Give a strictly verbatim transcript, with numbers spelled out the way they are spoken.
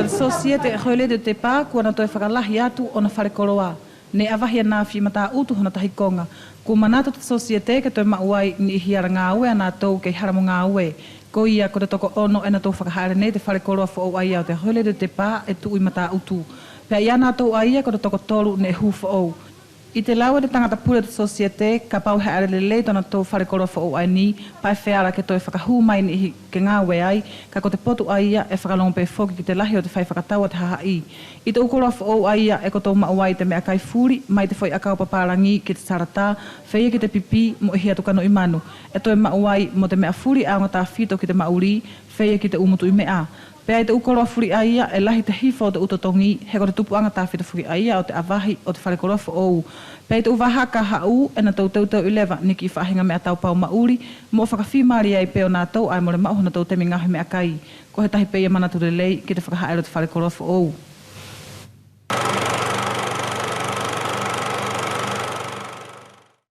Sosiete Relais de Depart kua na toe fakalahi atu ʻona fale koloa. Neʻe ʻavahi anai Fiʻi Mataʻutu hona tahi koga. Kua manatu te sosiete ke toe maʻu ai ni ʻihi ala gaue ʻa natou kei hala mo gaue. Koia ko te toko ono ʻe natou fakahaʻele nei te fale koloa foʻou ʻaia ʻo te Relais de Depart ʻe tuʻu ʻi Mataʻutu. Pea ʻi ʻa natou ʻaia ko te toko tolu neʻe hu foʻou. ʻI te lau e te tagata pule ʻo te sosiete, kapau ʻe haʻele lelei tonatou fale koloa foʻou ʻaeni, pea ʻe feala ke toe fakahu mai ni ʻihi ke gaue ai, kaʻe ko te potu ʻaia ʻe fakalogo pe foki ki te lahi ʻo te fai fakatau ʻa te hahaʻi. ʻI te ʻu koloa foʻou ʻaia ʻe kotou maʻu ai te meʻakai fuli, mai te foʻi ʻakau papalagi ki te salata, feia ki te pipi mo ʻihi atu kanoʻi manu. ʻE toe maʻu ai mo te meʻa fuli ʻaoga tafito ki te maʻuli, feia ki te ʻu mutuʻi meʻa. Pea ʻi te ʻu koloa fuli ʻaia ʻe lahi te hifo ʻo te ʻu totogi, he ko te tupuʻaga tafito foki ʻaia ʻo te ʻavahi ʻo te fale koloa foʻou. Pea ʻi te ʻu vahaʻa ka haʻu ʻe natou teuteuʻi leva ni kiʻi faʻahiga meʻa taupau maʻuli, moʻo fakafimalie ai pe ʻo natou ʻae mole maʻu honatou temi gaohi meʻakai. Ko he tahi pe ia manatu lelei ki te fakahaʻele ʻo te fale koloa foʻou.